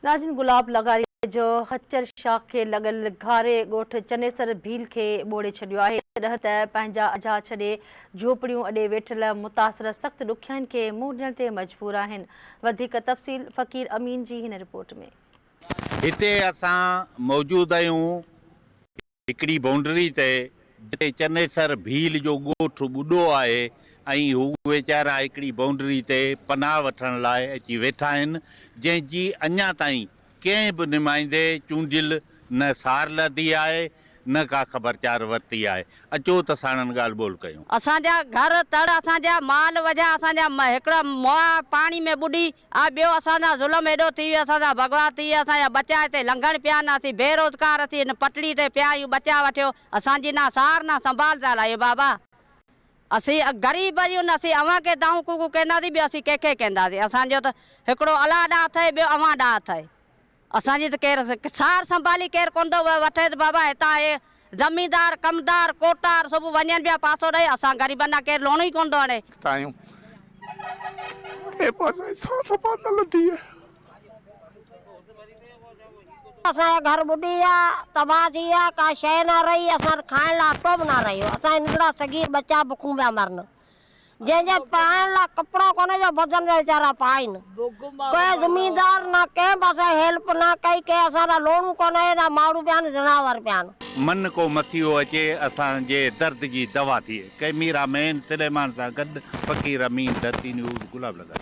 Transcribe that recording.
ناظرين گلاب لغاري جو خچر شاخ کي لڳل گهاري ڳوٺ چنيسر ڀيل کي ٻوڙي ڇڏيو آهي جڏهن ته پنهنجا اجها ڇڏي جهوپڙيون اڏي ويٺل متاثر سخت ڏکيائين کي منهن ڏيڻ تي مجبور آهن وڌيڪ تفصيل فقير امين جي هن رپورٽ ۾. هتي اسان موجود آهيون هڪڙي بائونڊري تي جتي چنيسر ڀيل جو ڳوٺ ٻڏو آهي ۽ هو ويچارا هڪڙي بائونڊري تي پناهه وٺڻ لاء اچي ويٺا آهن جنهن جي اڃا تائين ڪنهن به نمائندي چونڊيل نه سار لڌي آهي نه ڪا خبرچار ورتي آهي اچو ته ساڻن ڳالهه ٻولهه ڪيون. اسان جا گهر تڙ اسان جا مال وجها اسان جا هڪڙا مئا پاڻي ۾ ٻڏي آ ٻيو اسان سان ظلم ايڏو ٿي ويو اسان سان بغوا ٿي وئي اسان جا ٻچا هتي لنگهڻ پيا نه اسين بي روزگار اسين هن پٽڙي تي پيا آهيون ٻچا وٺيو اسان جي نه سار نه سنڀال ٿا لاهيو بابا اسين غريب آهيون نه اسين اوهان کي دانهون ڪوڪون ڪينداسين ٻيو اسين ڪنهن کي ڪينداسين اسان جو ته هڪڙو الله ڏانهن اٿئي ٻيو اوهان ڏانهن اٿئي. اسان جي ته ڪير سار سنڀالي ڪير ڪونه ٿو وٺي ته بابا هتان اهي زميندار، ڪمدار، ڪوٽار سڀ وڃن پيا پاسو ڏئي، اسان غريبن ڏانهن ڪير لوڻو ئي ڪونه ٿو هڻي. نڪتا آهيون ڪنهن به اسان جي سار سنڀال نه لڌي آهي. اسان جا گهر ٻڏي ويا، تباهه ٿي ويا، ڪا شيء نه رهي، اسان وٽ کائڻ لاء اٽو به نه رهيو، اسان جا ننڍڙا صغير ٻچا بکون پيا مرن. جنهن جي پائڻ لاء ڪپڙو ڪونهي جو بدن جا ويچارا پائين. ڪنهن زميندار نه ڪنهن به اسان جي هيلپ نه ڪئي، ڪنهن اسان ڏانهن لوڻو ڪونهي نه ماڙهو پيا آهن زناور پيا آهن. من ڪو مسيحو اچي اسان جي درد جي دوا ٿئي. ڪئميرا مين سليمان سان گڏ فقير امين ڌرتي نيوز گلاب لغاري.